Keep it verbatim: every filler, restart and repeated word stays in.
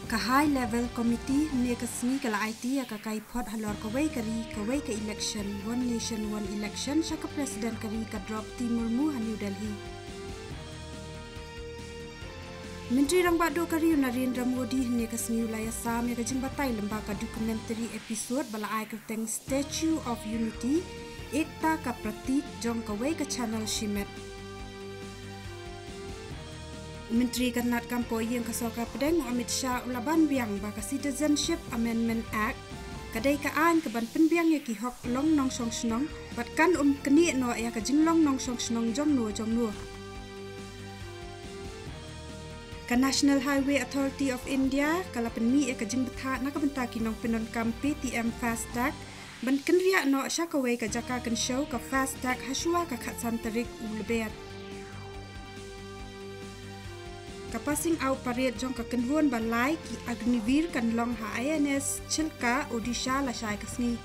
Ka High Level Committee hynne ka sngi ka la aiti ïa ka kaiphod halor kawei ka ri kawei ka election, One Nation One Election sha ka President ka ri ka Droupadi Murmu ha New Delhi. Myntri Rangbah Duh ka ri u Narendra Modi hynne ka sngi u la ïasam ïa ka jingbatai lyngba ka documentary episode ba la ai kyrteng Statue of Unity, Ekta ka Pratik jong kawei ka channel shimet. U Myntri ka tnad kam poh ïing ka Sorkar Pdeng u Amit Shah u la ban biang ba ka Citizenship Amendment Act ka dei ka aiñ ka ban pynbiang ïa ki hok long nongshong shnong bad kan ym knieh noh ïa ka jinglong nongshong shnong jong no jong no. Ka National Highway Authority of India ka la pynmih ïa ka jingbthah na ka bynta ki nongpyndonkam Paytm FASTag ban kynriah noh sha kawei ka jaka kynshew ka FASTag hashwa ka khatsan tarik u Lber. Ka Passing Out Parade jong ka kynhun ba lai ki Agniveer kan long ha I N S Chilka, Odisha lashai ka sngi.